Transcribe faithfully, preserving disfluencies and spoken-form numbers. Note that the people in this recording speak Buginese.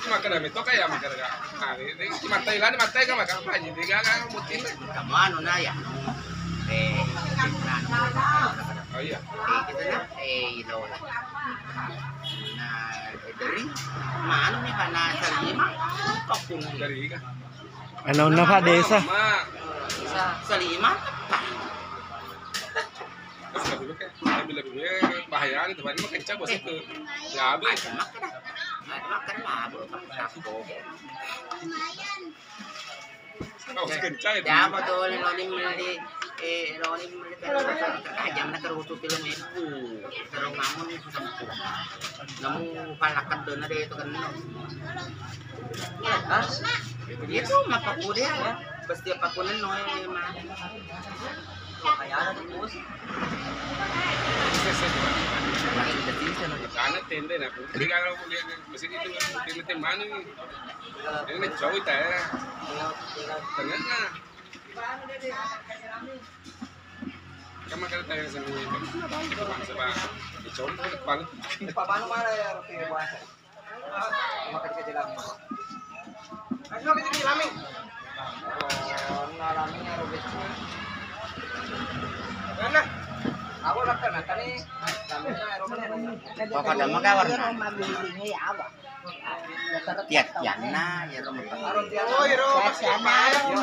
Makkeda metto ka ya, makkeda ka. Nah, ini mattai lani, mattai ka, makkeda apa aja, dia kan mutin. Kamu anu na ya. Eh, nah, oh iya. Eh, kita na, eh, ilo. Nah, eh, dari mana nih, Pak? Nah, Salima, kok pun dari kan? Anu, na, Pak, desa. Salima, Pak. Terus lebih, lebih, lebih bahaya itu, Pak. Ini mah kencang, bos, itu. Ya, habis. Makan, makan, makan, mabuk, Pak. Aku. Oh, kencang itu. Ya, apa tuh, Loni, Loni, eh, Loni, Loni, tajam na kerutu film itu. Terus ngamun itu sempu. Namu pala kedona deh itu kan. Hah? Itu mappakude ya. Pasti apa kunen no, eh, mah. Karena tenda na. Jadi kalau dia masih itu, tenda mana ini? Ini jauh ta ya. Tengah na. Kan makkeda tanya sama ini, kan bangsa, Pak. Jauh ta, Pak. Pak, mana, mana ya, Rofi, ya, Pak? Makan ke jalan. Ayo, kita di Laming. Oh, ngalami ya, Rofi. Mana? Aku makan, makan nih. Lamingnya, Rofi. Papa ada makan warna. Tiap tianna, ya, Rofi. Oh, iya, Rofi. Tiap tianna, Rofi.